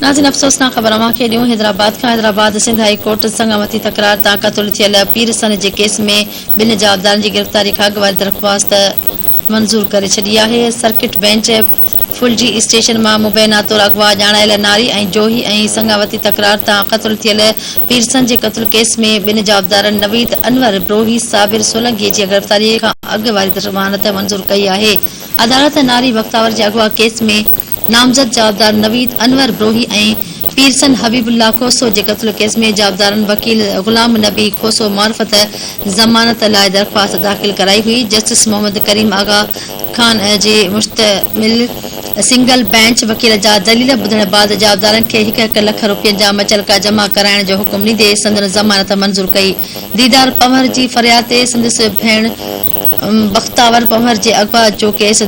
ناظرين افسوسناڪ خبر اوهان کي ڏيون حيدرآباد کان حيدرآباد سنڌ هائي ڪورٽ سنگامتي تڪرار تان قتل ٿيل پيرسن جي ڪيس ۾ ٻن جوابدارن جي گرفتاري کان اڳ واري درخواست منظور ڪري ڇڏي آهي سرڪٽ بينچ ڦلجي اسٽيشن مان مبينا طور اغوا ڄاڻايل ناري ۽ جوهي ۽ سنگاوتي تڪرار تان قتل ٿيل پيرسن جي قتل ڪيس ۾ ٻن جوابدارن نويد انور بروهي صابر سولنگي جي گرفتاري کان اڳ واري ضمانت منظور ڪئي آهي عدالت ناري بختاور جي اغوا ڪيس ۾ نامزد جوابدار نويد انور بروهي ۽ پيرسن حبيب الله کوسو جي قتل ڪيس ۾ جوابدارن وڪيل غلام نبي کوسو معرفت ضمانت لاء درخواست داخل ڪرائي هئي. جسٽس محمد ڪريم آغا خان جي مشتمل سنگل بينچ وڪيل جا دليل ٻڌڻ بعد جوابدارن کي هڪ هڪ لک روپين جا مچلڪا جمع ڪرائڻ جو حڪم ڏيندي سندن ضمانت منظور ڪئي. ديدار پنهور جي فرياد تي سندس ڀيڻ بختاور پنهور جي اغوا جو ڪيس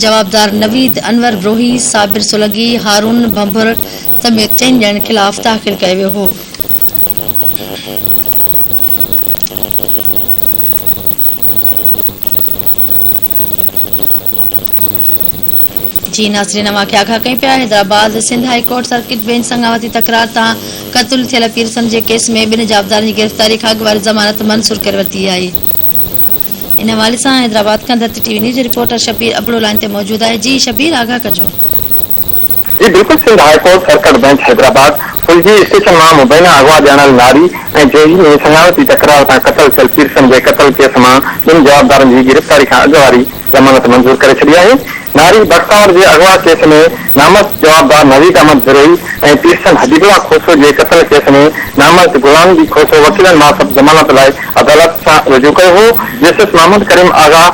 جوابدار نويد انور بروهي، صابر سولنگي، هارون ڀنڀور سميت چئن ڄڻن خلاف داخل ڪيو ويو هو. جي ناظرين اوهان کي آگاهه ڪيون پيا Hyderabad Sindh high court circuit bench سنگاوتي تڪرار تان قتل ٿيل پيرسن جي ڪيس ۾ ٻن جوابدارن جي گرفتاري کان اڳ واري ضمانت منظور ڪري ورتي آهي. ان حوالي سان حيدرآباد کان ڌرتي ٽي وي نيوز جو رپورٽر شبير ابڙو لائين تي موجود آهي جي شبير آگاهه ڪجو. جي بلڪل Sindh high court circuit bench Hyderabad Phulji station مان مبينا اغوا ڄاڻايل ناري ۽ جوهي ۾ سڱاوتي تڪرار تان قتل ٿيل پيرسن جي قتل ڪيس مان ٻن جوابدارن جي گرفتاري کان اڳ واري ضمانت منظور ڪري ڇڏي آهي. ناري بختاور جي اغوا ڪيس ۾ نامزد جوابدار نويد احمد بروهي ۽ پيرسن حبيب الله کوسو جي قتل ڪيس ۾ نامزد غلام نبي کوسو وڪيلن معرفت ضمانت لاء عدالت سان رجوع ڪيو هو. جسٽس محمد ڪريم آغا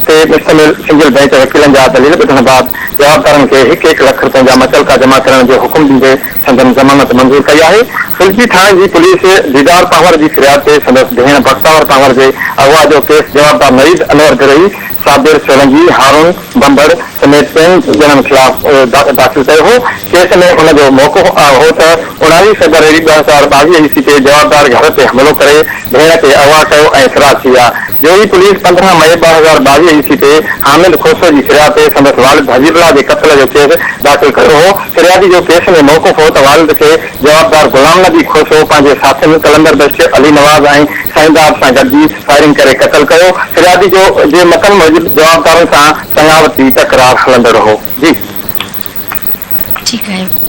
تي مشتمل سنگل بينچ وڪيلن جا دليل ٻڌڻ بعد جوابدارن کي هڪ هڪ لک رپين جا مچلڪا جمع ڪرڻ جو حڪم ڏيندي سندن ضمانت منظور ڪئي آهي. ڦلجي ٿاڻي جي پوليس ديدار پنهور جي فرياد تي سندس ڀيڻ بختاور پنهور جي اغوا جو ڪيس جوابدار نويد انور بروهي، صابر سولنگي، هارون ڀنڀڙ سميت چئن ڄڻن خلاف داخل ڪيو هو. ڪيس ۾ ان جو موقف هو ته 19 فيبروري 2022 عيسوي تي جوابدار گهر تي حملو ڪري ڀيڻ کي اغوا ڪيو ۽ فرار ٿي ويا. جوهي پوليس 15 مئي 2022 عيسوي تي حامد کوسو جي فرياد تي سندس والد حبيب الله جي قتل جو ڪيس داخل ڪيو هو. فريادي جو ڪيس ۾ موقف هو ته والد کي جوابدار غلام نبي کوسو پنهنجي ساٿين قلندر بخش، علي نواز ۽ سائينداد سان گڏجي فائرنگ ڪري قتل ڪيو. فريادي جو جي متن موجب جوابدارن سان سڱاوتي تڪرار هلندڙ هو. جي. ٺيڪ آهي.